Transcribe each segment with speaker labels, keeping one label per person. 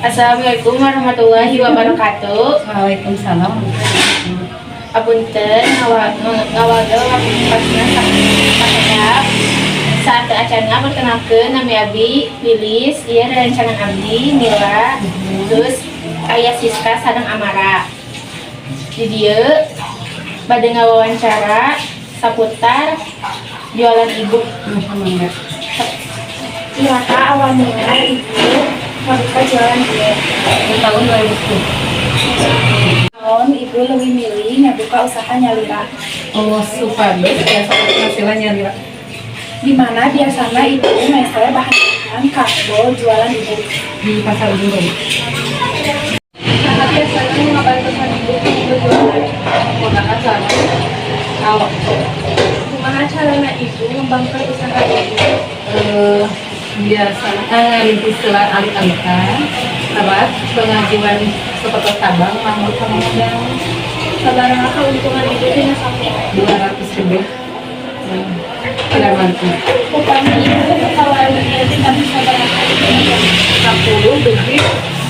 Speaker 1: Assalamualaikum warahmatullahi wabarakatuh.
Speaker 2: Waalaikumsalam.
Speaker 1: Apunten ngawagel waktosna sakedap. Sateuacanna, perkenalkeun, nami abdi Lilis, ieu rerencangan abdi Mila, terus aya Siska sareng Amara. Di dieu bade ngawawancara saputar jualan ibu.
Speaker 2: Mangga.
Speaker 1: Iraha awal mula ibu ngabuka jualan ieu?
Speaker 2: Di tahun 2010.
Speaker 3: Naon ibu lebih milih ngabuka usaha nyalira?
Speaker 2: Oh, supados biasa penghasilan nyalira.
Speaker 3: Di mana biasanya ibu mese bahan kanggo jualan ibu?
Speaker 2: Di Pasar Ujung Berung.
Speaker 3: Saha biasanya ngabantuan ibu berjualan?
Speaker 2: Ponakan sama kalau.
Speaker 3: Kumaha carana ibu ngembangkan usaha ibu?
Speaker 2: Biasa ngarintis heula alit-alitan, sabat pengajuan seperti tabang manggut sama modal.
Speaker 3: Sabaraha keuntungan ibu dina sapoe?
Speaker 2: 200 ribu. Tidak mampu.
Speaker 3: Upami ibu buka warung ieu dinten sabaraha ibu?
Speaker 2: 10 dugi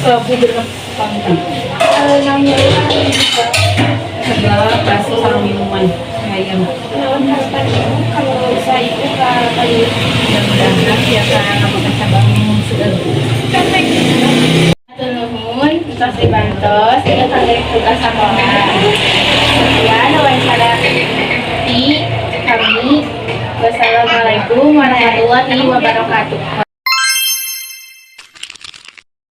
Speaker 2: 1000 panginten.
Speaker 3: Naon anu dijual?
Speaker 2: Sebelah bakso sama minuman ayam.
Speaker 3: Naon harapan ibu kalau usaha ibu ka kayu?
Speaker 2: Mudah-mudahan biasa ngabuka cabang seueur.
Speaker 1: Hatur nuhun tos dibantos ieu kangge tugas sakola. Sekian wawancara ti kami. Wassalamualaikum warahmatullahi wabarakatuh.